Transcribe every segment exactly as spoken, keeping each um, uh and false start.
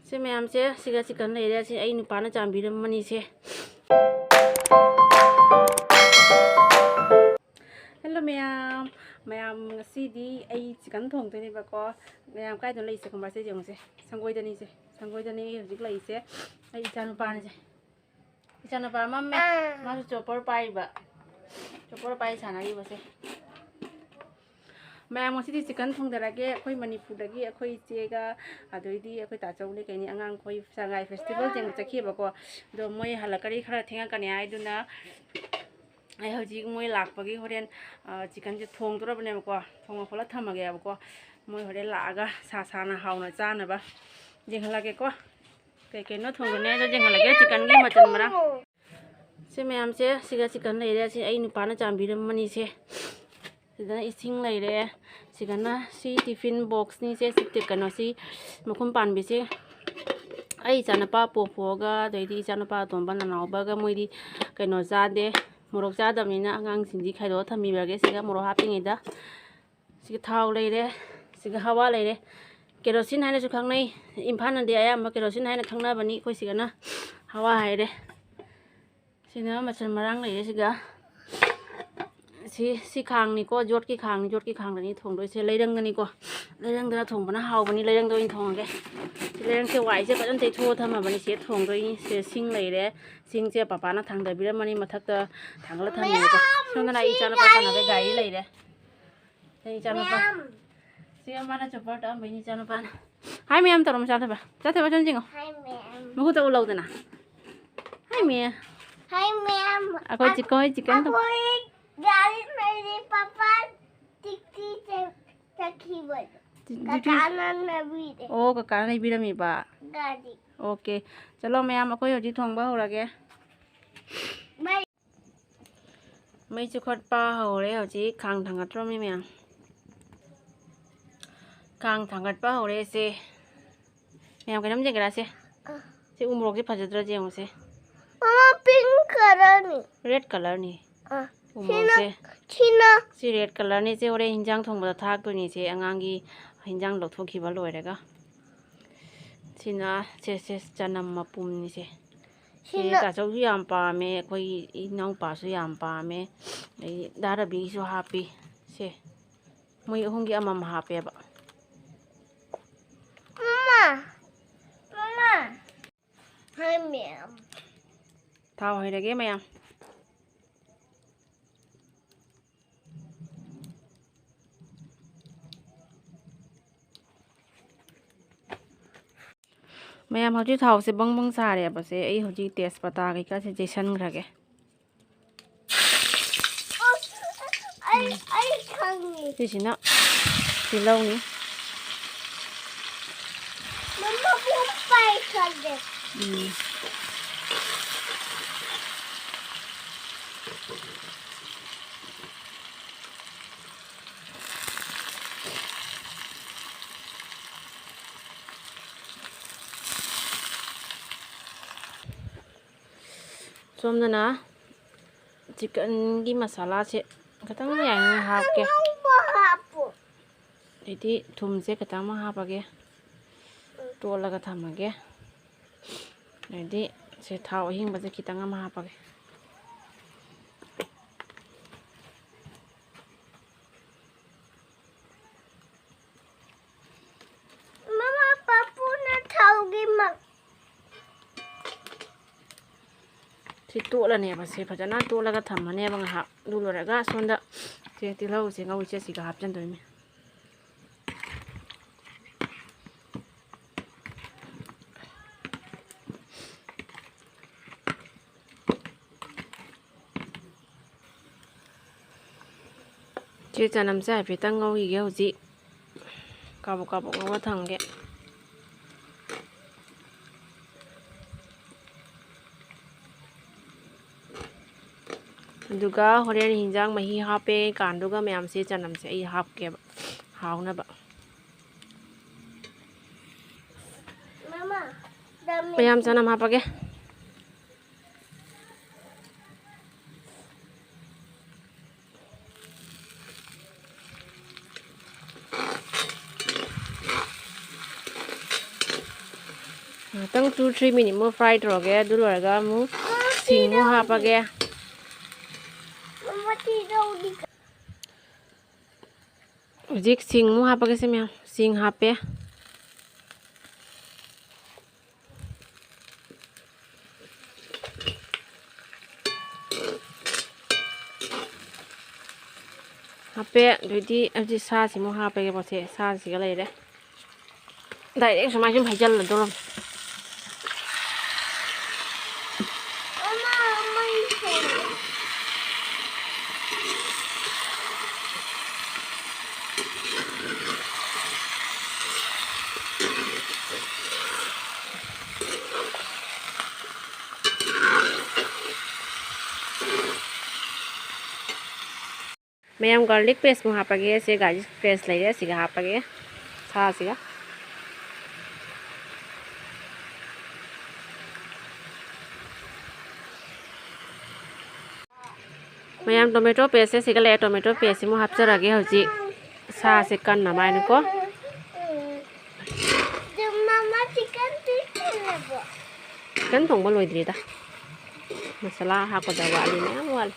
ꯁꯤ ꯃꯌꯥꯝꯁꯦ, ꯁꯤꯒ chicken ꯂꯩꯔꯦ꯫ ꯁꯤ ꯑꯩ ꯅꯨꯄꯥꯅ ꯆꯥꯟꯕꯤꯔꯝꯕꯅꯤ꯫ ꯁꯦ, hello ꯃꯌꯥꯝ, ꯃꯌꯥꯝ ꯉꯁꯤꯗꯤ ꯑꯩ chicken ꯊꯣꯡꯗꯣꯏꯅꯦꯕꯀꯣ꯫ ꯃꯌꯥꯝ ꯀꯥꯏꯗꯅꯣ ꯂꯩꯁꯦ ꯈꯪꯕ꯭ꯔꯥ? ꯁꯦ ꯌꯦꯡꯉꯨꯁꯦ, ꯁꯪꯒꯣꯏꯗꯅꯤꯁꯦ, ꯁꯪꯒꯣꯏꯗꯅꯦ ꯑꯩ ꯍꯧꯖꯤꯛ ꯂꯩꯁꯦ꯫ ꯑꯩ ꯏꯆꯥꯅꯨꯄꯥꯅꯤꯁꯦ, ꯏꯆꯥꯅꯨꯄꯥ ꯃꯝꯃꯦ꯫ ꯃꯥꯁꯨ chopper ꯄꯥꯏꯔꯤꯕ, chopper ꯄꯥꯏ ꯁꯥꯟꯅꯔꯤꯕꯁꯦ꯫ ꯃꯌꯥꯝ ꯉꯁꯤꯗꯤ chicken ꯊꯣꯡꯗꯔꯒꯦ꯫ ꯑꯩꯈꯣꯏ ꯃꯅꯤꯄꯨꯔꯗꯒꯤ ꯑꯩꯈꯣꯏ ꯏꯆꯦꯒ, ꯑꯗꯩꯗꯤ ꯑꯩꯈꯣꯏ ꯇꯥꯆꯧꯅꯦ ꯀꯩꯅꯦ, ꯑꯉꯥꯡꯈꯣꯏ ꯁꯉꯥꯏ festival ꯌꯦꯡꯕ ꯆꯠꯈꯤꯕꯀꯣ꯫ ꯑꯗꯣ ꯃꯣꯏ ꯍꯜꯂꯛꯀꯅꯤ, ꯈꯔ ꯊꯦꯡꯉꯛꯀꯅꯤ ꯍꯥꯏꯗꯨꯅ ꯑꯩ ꯍꯧꯖꯤꯛ ꯃꯣꯏ ꯂꯥꯛꯄꯒꯤ ꯍꯣꯔꯦꯟ, ꯑ, chicken ꯁꯦ ꯊꯣꯡꯗꯣꯔꯕꯅꯦꯕꯀꯣ꯫ ꯊꯣꯡꯉ ꯈꯣꯠꯂ ꯊꯝꯃꯒꯦꯕꯀꯣ꯫ ꯃꯣꯏ ꯍꯣꯔꯦꯟ ꯂꯥꯛꯑꯒ ꯁꯥ ꯁꯥꯅ ꯍꯥꯎꯅ ꯆꯥꯅꯕ ꯌꯦꯡꯍꯜꯂꯒꯦꯀꯣ꯫ ꯀꯩ ꯀꯩꯅꯣ ꯊꯣꯡꯒꯅꯤ ꯍꯥꯏꯗꯣ ꯌꯦꯡꯍꯜꯂꯒꯦ꯫ Chicken ꯒꯤ ꯃꯆꯜ ꯃꯔꯥꯡ꯫ ꯁꯤ ꯃꯌꯥꯝꯁꯦ, ꯁꯤꯒ chicken ꯂꯩꯔꯦ꯫ ꯁꯤ ꯑꯩ ꯅꯨꯄꯥꯅ ꯆꯥꯟꯕꯤꯔꯝꯕꯅꯤ꯫ ꯁꯦ, ꯁꯤꯗꯅ ꯏꯁꯤꯡ ꯂꯩꯔꯦ꯫ ꯁꯤꯗꯅ ꯁꯤ tiffin box ꯅꯤ꯫ ꯁꯦ, ꯁꯤ ꯀꯩꯅꯣꯁꯤ, ꯃꯈꯨꯝ ꯄꯥꯟꯕꯤꯁꯦ ꯑꯩ ꯏꯆꯥꯅꯨꯄꯥ ꯄꯣꯛꯄꯒ, ꯑꯗꯩꯗꯤ ꯏꯆꯥꯅꯨꯄꯥ ꯑꯇꯣꯝꯕ ꯅꯅꯥꯎꯕꯒ, ꯃꯣꯏꯗꯤ ꯀꯩꯅꯣ ꯆꯥꯗꯦ, ꯃꯣꯔꯣꯛ ꯆꯥꯗꯕꯅꯤꯅ꯫ ꯑꯉꯥꯡꯁꯤꯡꯗꯤ ꯈꯥꯏꯗꯣꯛꯑ ꯊꯝꯕꯤꯔꯒꯦ ꯁꯤꯒ, ꯃꯣꯔꯣꯛ ꯍꯥꯞꯄꯤꯉꯩꯗ꯫ ꯁꯤꯒ ꯊꯥꯎ ꯂꯩꯔꯦ, ꯁꯤꯒ ꯍꯋꯥ ꯂꯩꯔꯦ꯫ Kerosene ꯍꯥꯏꯅꯁꯨ ꯈꯪꯅꯩ, ꯏꯝꯐꯥꯜꯅꯗꯤ ꯑꯌꯥꯝꯕ kerosene ꯍꯥꯏꯅ ꯈꯪꯅꯕꯅꯤ꯫ ꯑꯩꯈꯣꯏ ꯁꯤꯒꯅ ꯍꯋꯥ ꯍꯥꯏꯔꯦ꯫ ꯁꯤꯅ ꯃꯆꯜ ꯃꯔꯥꯡ ꯂꯩꯔꯦ꯫ ꯁꯤꯒ ꯁꯤ, ꯁꯤ ꯈꯥꯡꯅꯤꯀꯣ, ꯌꯣꯠꯀꯤ ꯈꯥꯡꯅꯤ, ꯌꯣꯠꯀꯤ ꯈꯥꯡꯗꯅꯤ ꯊꯣꯡꯗꯣꯏꯁꯦ꯫ ꯂꯩꯔꯪꯗꯅꯤꯀꯣ, ꯂꯩꯔꯪꯗꯅ ꯊꯣꯡꯕꯅ ꯍꯥꯎꯕꯅꯤ꯫ ꯂꯩꯔꯪꯗ ꯑꯣꯏꯅ ꯊꯣꯡꯉꯒꯦ꯫ ꯁꯤ ꯂꯩꯔꯪꯁꯦ, ꯋꯥꯏꯁꯦ ꯐꯖꯅ ꯇꯩꯊꯣꯛꯑ ꯊꯝꯃꯕꯅꯤ꯫ ꯁꯤꯗ ꯊꯣꯡꯗꯣꯏꯅꯤ꯫ ꯁꯦ, ꯁꯤꯡ ꯂꯩꯔꯦ꯫ ꯁꯤꯡꯁꯦ ꯄꯄꯥꯅ ꯊꯥꯡꯗꯕꯤꯔꯝꯃꯅꯤ, ꯃꯊꯛꯇ ꯊꯥꯡꯒꯠꯂ ꯊꯝꯃꯦꯕꯀꯣ꯫ ꯁꯣꯝꯗꯅ ꯑꯩ ꯏꯆꯥꯅꯨꯄꯥ ꯁꯥꯟꯅꯕꯩ ꯒꯥꯔꯤ ꯂꯩꯔꯦ꯫ ꯑꯩ ꯏꯆꯥꯅꯨꯄꯥ꯫ ꯃꯌꯥꯝ꯫ ꯁꯤ ꯃꯥꯅ chopper ꯇꯛꯑꯝꯕꯩꯅꯤ ꯏꯆꯥꯅꯨꯄꯥꯅ꯫ Hi ꯃꯌꯥꯝ ꯇꯧꯔꯝꯃꯣ ꯆꯥꯊꯕ꯫ ꯆꯥꯊꯕ ꯁꯨꯝ ꯆꯤꯡꯉꯣ꯫ Hi ꯃꯌꯥꯝ꯫ ꯃꯈꯨꯠꯇ ꯎꯠꯂꯧꯗꯅ꯫ Hi ꯃꯌꯥꯝ꯫ Hi ꯃꯌꯥꯝ꯫ ꯑꯩꯈꯣꯏ chicken, chicken ꯊꯣꯡ-, ꯑꯩꯈꯣꯏ ꯒꯥꯔꯤ ꯂꯩꯔꯦ, ꯄꯄꯥ duty ꯆꯠ-, ꯆꯠꯈꯤꯕꯗꯣ꯫ ꯗ꯭ꯌꯨꯇꯤ? ꯀꯀꯥꯅ ꯂꯩꯕꯤꯔꯦ꯫ ꯑꯣ, ꯀꯀꯥꯅ ꯂꯩꯕꯤꯔꯝꯃꯤꯕ? ꯒꯥꯔꯤ꯫ Okay꯫ ꯆꯠꯂꯣ ꯃꯌꯥꯝ, ꯑꯩꯈꯣꯏ ꯍꯧꯖꯤꯛ ꯊꯣꯡꯕ ꯍꯧꯔꯒꯦ꯫ ꯃꯩ꯫ ꯃꯩ ꯆꯨꯈꯠꯄ ꯍꯧꯔꯦ ꯍꯧꯖꯤꯛ꯫ ꯈꯥꯡ ꯊꯥꯡꯒꯠꯇ꯭ꯔꯣꯃꯤ ꯃꯌꯥꯝ? ꯈꯥꯡ ꯊꯥꯡꯒꯠꯄ ꯍꯧꯔꯦ ꯁꯦ꯫ ꯃꯌꯥꯝ ꯀꯩꯅꯣꯝ ꯌꯦꯡꯒꯦꯔꯥ ꯁꯦ? ꯑ꯫ ꯁꯤ ꯎ ꯃꯣꯔꯣꯛꯁꯦ ꯐꯖꯗ꯭ꯔꯥ ꯌꯦꯡꯉꯨꯁꯦ꯫ ꯃꯃꯥ, pink colour ꯅꯤ꯫ Red colour ꯅꯤ꯫ ꯑ꯫ ꯎ ꯁꯤꯅ, ꯃꯣꯔꯣꯛꯁꯦ꯫ ꯁꯤꯅ꯫ ꯁꯤ red colour ꯅꯤ꯫ ꯁꯦ ꯍꯣꯔꯦꯟ ꯍꯤꯟꯖꯥꯡ ꯊꯣꯡꯕꯗ ꯊꯥꯛꯇꯣꯏꯅꯤ ꯁꯦ, ꯑꯉꯥꯡꯒꯤ ꯍꯤꯟꯖꯥꯡ ꯂꯧꯊꯣꯛꯈꯤꯕ ꯂꯣꯏꯔꯒ꯫ ꯁꯤꯅ, ꯁꯦ, ꯁꯦ, ꯆꯅꯝ ꯃꯄꯨꯝꯅꯤꯁꯦ꯫ ꯁꯤ ꯁꯤꯅ ꯇꯥꯆꯧꯁꯨ ꯌꯥꯝ ꯄꯥꯝꯃꯦ, ꯑꯩꯈꯣꯏ ꯏꯅꯥꯎꯄꯥꯁꯨ ꯌꯥꯝ ꯄꯥꯝꯃꯦ, ꯑꯗꯩ ꯗꯥ ꯔꯕꯤꯒꯤꯁꯨ ꯍꯥꯞꯄꯤ꯫ ꯁꯦ, ꯃꯣꯏ ꯑꯍꯨꯝꯒꯤ ꯑꯃꯃꯝ ꯍꯥꯞꯄꯦꯕ꯫ ꯃꯃꯥ, ꯃꯃꯥ, ꯍꯥꯏ ꯃꯌꯥꯝ꯫ ꯊꯥꯎ ꯍꯩꯔꯒꯦ ꯃꯌꯥꯝ꯫ ꯃꯌꯥꯝ, ꯍꯧꯖꯤꯛ ꯊꯥꯎꯁꯦ ꯕꯪ ꯕꯪ ꯁꯥꯔꯦꯕꯁꯦ, ꯑꯩ ꯍꯧꯖꯤꯛ ꯇꯦꯖꯄꯇꯥ ꯀꯩꯀꯥꯁꯦ ꯌꯩꯁꯟꯈ꯭ꯔꯒꯦ꯫ ꯑꯩ, ꯑꯩ ꯈꯪꯉꯤ꯫ ꯁꯤꯁꯤꯅ ꯇꯤꯜꯍꯧꯅꯤ꯫ ꯃꯃꯥ, ꯄꯨꯡ ꯄꯥꯏꯈ꯭ꯔꯒꯦ꯫ ꯎꯝ꯫ ꯁꯣꯝꯗꯅ ꯆꯤꯛꯀꯟꯒꯤ ꯃꯁꯥꯂꯥꯁꯦ ꯈꯤꯇꯪ ꯌꯥꯏꯅ ꯍꯥꯞꯀꯦ꯫ ꯑꯉꯧꯕ ꯍꯥꯞꯄꯨ꯫ ꯑꯗꯩꯗꯤ ꯊꯨꯝꯁꯦ ꯈꯤꯇꯪ ꯑꯃ ꯍꯥꯞꯄꯒꯦ꯫ ꯇꯣꯠꯂꯒ ꯊꯝꯃꯒꯦ꯫ ꯑꯗꯩꯗꯤ ꯁꯦ ꯊꯥꯎ ꯑꯍꯤꯡꯕꯁꯦ ꯈꯤꯇꯪ ꯑꯃ ꯍꯥꯞꯄꯒꯦ꯫ ꯃꯃꯥ, ꯄꯥꯄꯨꯅ ꯊꯥꯎꯒꯤ ꯃ- ꯁꯤ ꯇꯣꯠꯂꯅꯦꯕ꯫ ꯁꯤ ꯐꯖꯅ ꯇꯣꯠꯂꯒ ꯊꯝꯃꯅꯦꯕ ꯉꯥꯏꯍꯥꯛ꯫ ꯑꯗꯨ ꯂꯣꯏꯔꯒ ꯁꯣꯝꯗ ꯁꯦ ꯇꯤꯜꯍꯧꯁꯦ ꯉꯧꯔꯤꯁꯦ ꯁꯤꯒ ꯍꯥꯞꯆꯤꯟꯗꯣꯏꯅꯦ꯫ ꯆꯦ ꯆꯅꯝꯁꯦ ꯍꯥꯏꯐꯦꯠꯇꯪ ꯉꯧꯈꯤꯒꯦ ꯍꯧꯖꯤꯛ꯫ ꯀꯥꯕꯛ ꯀꯥꯕꯛ ꯉꯧꯔ ꯊꯝꯒꯦ꯫ ꯑꯗꯨꯒ ꯍꯣꯔꯦꯟ ꯍꯤꯟꯖꯥꯡ ꯃꯍꯤ ꯍꯥꯞꯄꯦ ꯀꯥꯟꯗꯨꯒ ꯃꯌꯥꯝꯁꯦ, ꯆꯅꯝꯁꯦ ꯑꯩ ꯍꯥꯞꯀꯦꯕ ꯍꯥꯎꯅꯕ꯫ ꯃꯃꯥ, ꯃꯌꯥꯝ ꯆꯅꯝ ꯍꯥꯞꯄꯒꯦ꯫ ꯉꯥꯛꯇꯪ two three minute ꯃꯨꯛ fry ꯇꯧꯔꯒꯦ꯫ ꯑꯗꯨ ꯂꯣꯏꯔꯒ ꯑꯃꯨꯛ ꯁꯤꯡ ꯑꯃꯨꯛ ꯍꯥꯞꯄꯒꯦ꯫ ꯃꯃꯥ, ꯇꯤꯜꯍꯧꯗꯤ? ꯍꯧꯖꯤꯛ ꯁꯤꯡ ꯑꯃꯨꯛ ꯍꯥꯞꯄꯒꯦꯁꯦ ꯃꯌꯥꯝ꯫ ꯁꯤꯡ ꯍꯥꯞꯄꯦ꯫ ꯍꯥꯞꯄꯦ꯫ ꯑꯗꯩꯗꯤ ꯍꯧꯖꯤꯛ ꯁꯥꯁꯤꯃꯨꯛ ꯍꯥꯞꯄꯒꯦ꯫ ꯄꯣꯠꯁꯦ ꯁꯥꯁꯤꯒ ꯂꯩꯔꯦ꯫ Direct ꯁꯨꯃꯥꯏꯅ ꯁꯨꯝ ꯍꯩꯖꯤꯜꯂꯗꯧꯔꯕ꯫ ꯃꯌꯥꯝ, garlic paste ꯃꯨꯛ ꯍꯥꯞꯄꯒꯦ꯫ ꯁꯦ garlic paste ꯂꯩꯔꯦ, ꯁꯤꯒ ꯍꯥꯞꯄꯒꯦ, ꯁꯥꯁꯤꯒ꯫ ꯃꯌꯥꯝ, tomato paste ꯁꯦ ꯁꯤꯒ ꯂꯩꯔꯦ꯫ Tomato paste ꯁꯤꯃꯨꯛ ꯍꯥꯞꯆꯔꯒꯦ ꯍꯧꯖꯤꯛ ꯁꯥꯁꯦ ꯀꯟꯅꯕ ꯍꯥꯏꯅꯀꯣ꯫ Chicken ꯊꯣꯡꯕ ꯂꯣꯏꯗ꯭ꯔꯤꯗ, ꯃꯁꯥꯂꯥ ꯍꯥꯞꯀꯗꯕ ꯋꯥꯠꯂꯤ, ꯃꯌꯥꯝ ꯋꯥꯠꯂꯤ꯫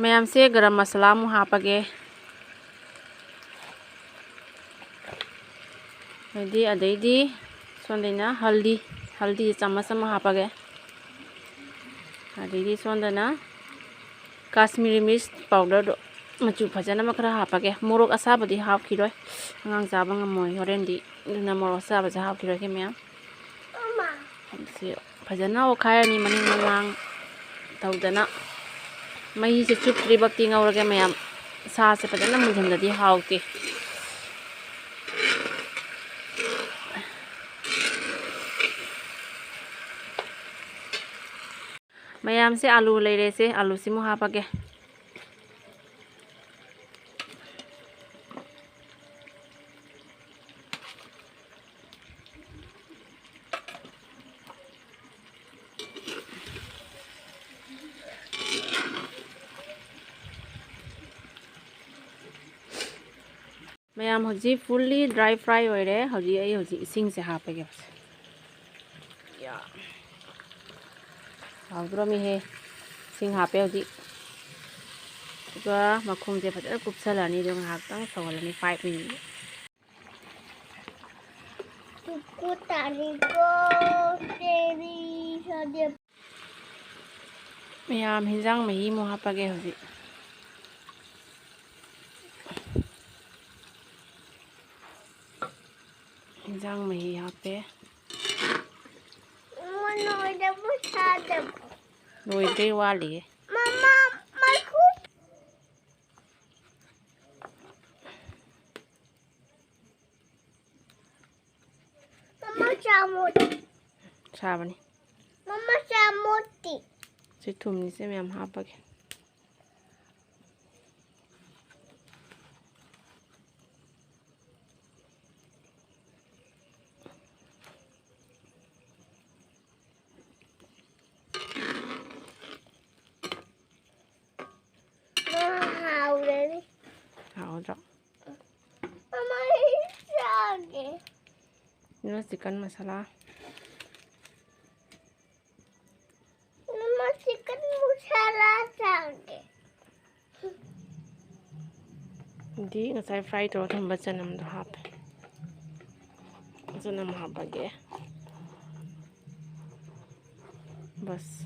ꯃꯌꯥꯝꯁꯦ, ꯒꯔꯝ ꯃꯁꯥꯂꯥ ꯑꯃꯨꯛ ꯍꯥꯞꯄꯒꯦ꯫ ꯑꯗꯩꯗꯤ, ꯑꯗꯩꯗꯤ ꯁꯣꯝꯗꯅ ꯍꯜꯗꯤ, ꯍꯜꯗꯤ ꯆꯥꯃꯁ ꯑꯃ ꯍꯥꯞꯄꯒꯦ꯫ ꯑꯗꯩꯗꯤ ꯁꯣꯝꯗꯅ ꯀꯥꯁꯃꯤꯔꯤ ꯃꯤꯔꯆ ꯄꯥꯎꯗꯔꯗꯣ ꯃꯆꯨ ꯐꯖꯅꯕ ꯈꯔ ꯍꯥꯞꯄꯒꯦ꯫ ꯃꯣꯔꯣꯛ ꯑꯁꯥꯕꯗꯤ ꯍꯥꯞꯈꯤꯔꯣꯏ, ꯑꯉꯥꯡ ꯆꯥꯕ ꯉꯝꯃꯣꯏ ꯍꯣꯔꯦꯟꯗꯤ, ꯑꯗꯨꯅ ꯃꯣꯔꯣꯛ ꯑꯁꯥꯕꯁꯦ ꯍꯥꯞꯈꯤꯔꯣꯏꯒꯦ ꯃꯌꯥꯝ꯫ ꯁꯤ ꯐꯖꯅ ꯑꯣꯠꯈꯥꯏꯔꯅꯤ, ꯃꯅꯤꯡ ꯃꯃꯥꯡ ꯇꯧꯗꯅ꯫ ꯃꯍꯤꯁꯦ ꯆꯨꯞꯇ꯭ꯔꯤꯕꯛꯇꯤ ꯉꯧꯔꯒꯦ ꯃꯌꯥꯝ, ꯁꯥꯁꯦ ꯐꯖꯅ ꯃꯨꯟꯍꯟꯗꯗꯤ ꯍꯥꯎꯇꯦ꯫ ꯃꯌꯥꯝꯁꯦ, ꯑꯂꯨ ꯂꯩꯔꯦꯁꯦ, ꯑꯂꯨꯁꯤꯃꯨꯛ ꯍꯥꯞꯄꯒꯦ꯫ ꯃꯌꯥꯝ, ꯍꯧꯖꯤꯛ fully dry fry ꯑꯣꯏꯔꯦ꯫ ꯍꯧꯖꯤꯛ ꯑꯩ ꯍꯧꯖꯤꯛ ꯏꯁꯤꯡꯁꯦ ꯍꯥꯞꯄꯒꯦ꯫ ꯌꯥ꯫ ꯍꯥꯎꯗ꯭ꯔꯣꯃꯤꯍꯦ꯫ ꯏꯁꯤꯡ ꯍꯥꯞꯄꯦ ꯍꯧꯖꯤꯛ꯫ ꯑꯗꯨꯒ ꯃꯈꯨꯝꯁꯦ ꯐꯖꯅ ꯀꯨꯞꯁꯜꯂꯅꯤ꯫ ꯑꯗꯨꯒ ꯉꯥꯏꯍꯥꯛꯇꯪ ꯁꯧꯍꯜꯂꯅꯤ, five minute꯫ ꯇꯨꯀꯨ ꯇꯥꯔꯤꯀꯣ, ꯇꯦꯔꯤ ꯁꯣꯗꯦ꯫ ꯃꯌꯥꯝ, ꯍꯤꯟꯖꯥꯡ ꯃꯍꯤ ꯑꯃꯨꯛ ꯍꯥꯞꯄꯒꯦ ꯍꯧꯖꯤꯛ꯫ ꯍꯤꯟꯖꯥꯡ ꯃꯍꯤ ꯍꯥꯞꯄꯦ꯫ ꯃꯃꯥ, ꯂꯣꯏꯗꯕ꯭ꯔꯣ ꯁꯥꯗꯕ꯭ꯔꯣ? ꯂꯣꯏꯗ꯭ꯔꯤ, ꯋꯥꯠꯂꯤꯌꯦ꯫ ꯃꯃꯥ, ꯃꯩꯈꯨ꯫ ꯃꯃꯥ, ꯆꯥꯃꯨꯛ꯫ ꯁꯥꯕꯅꯤ꯫ ꯃꯃꯥ, ꯆꯥꯃꯨꯛꯇꯤ꯫ ꯁꯤ ꯊꯨꯝꯅꯤꯁꯦ ꯃꯌꯥꯝ ꯍꯥꯞꯄꯒꯦ꯫ ꯃꯥ ꯍꯥꯎꯔꯅꯤ꯫ ꯍꯥꯎꯗ꯭ꯔꯣ? ꯃꯃꯥ, ꯑꯩ ꯆꯥꯒꯦ꯫ ꯑꯗꯨꯅ chicken masala꯫ ꯃꯃꯥ, chicken masala ꯆꯥꯒꯦ꯫ ꯑꯗꯤ ꯉꯁꯥꯏ fry ꯇꯧꯔ ꯊꯝꯕ ꯆꯅꯝꯗꯣ ꯍꯥꯞꯄꯦ꯫ ꯆꯅꯝ ꯍꯥꯞꯄꯒꯦ꯫ ꯕꯁ꯫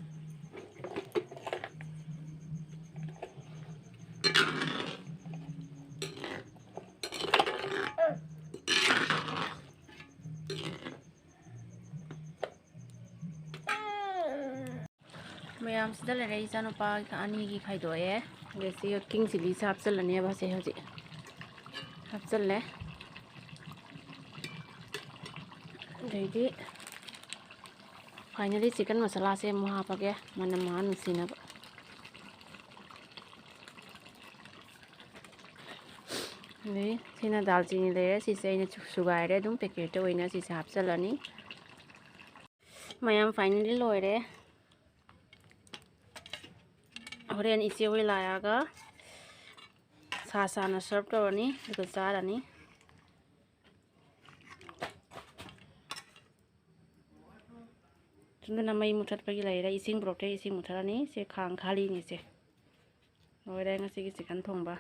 ꯃꯌꯥꯝꯁꯤꯗ ꯂꯩꯔꯦ, ꯏꯆꯥꯅꯨꯄꯥ ꯑꯅꯤꯒꯤ ꯈꯥꯏꯗꯣꯛꯑꯦ꯫ ꯑꯗ ꯁꯤ king chilliꯁꯦ ꯍꯥꯞꯆꯜꯂꯅꯦꯕ꯫ ꯁꯦ ꯍꯧꯖꯤꯛ ꯍꯥꯞꯆꯜꯂꯦ꯫ ꯑꯗꯩꯗꯤ finally chicken masalaꯁꯦ ꯑꯃꯨꯛ ꯍꯥꯞꯄꯒꯦ, ꯃꯅꯝ ꯃꯍꯥ ꯅꯨꯡꯁꯤꯅꯕ꯫ ꯑꯗꯩ ꯁꯤꯅ ꯗꯥꯜꯆꯤꯅꯤ ꯂꯩꯔꯦ, ꯁꯤꯁꯦ ꯑꯩꯅ ꯁꯨꯒꯥꯏꯔꯦ, ꯑꯗꯨꯝ packetꯇ ꯑꯣꯏꯅ ꯁꯤꯁꯦ ꯍꯥꯞꯆꯜꯂꯅꯤ꯫ ꯃꯌꯥꯝ, finally ꯂꯣꯏꯔꯦ꯫ ꯍꯣꯔꯦꯟ ꯏꯆꯦ ꯍꯣꯏ ꯂꯥꯛꯑꯒ ꯁꯥ ꯁꯥꯅ serve ꯇꯧꯔꯅꯤ, ꯑꯗꯨꯒ ꯆꯥꯔꯅꯤ꯫ ꯁꯣꯝꯗꯅ ꯃꯩ ꯃꯨꯊꯠꯄꯒꯤ ꯂꯩꯔꯦ, ꯏꯁꯤꯡ ꯄꯨꯔꯛꯇꯦ, ꯏꯁꯤꯡ ꯃꯨꯊꯠꯂꯅꯤ꯫ ꯁꯦ ꯈꯥꯡ ꯈꯥꯂꯤꯅꯤ ꯁꯦ꯫ ꯂꯣꯏꯔꯦ ꯉꯁꯤꯒꯤ chicken ꯊꯣꯡꯕ꯫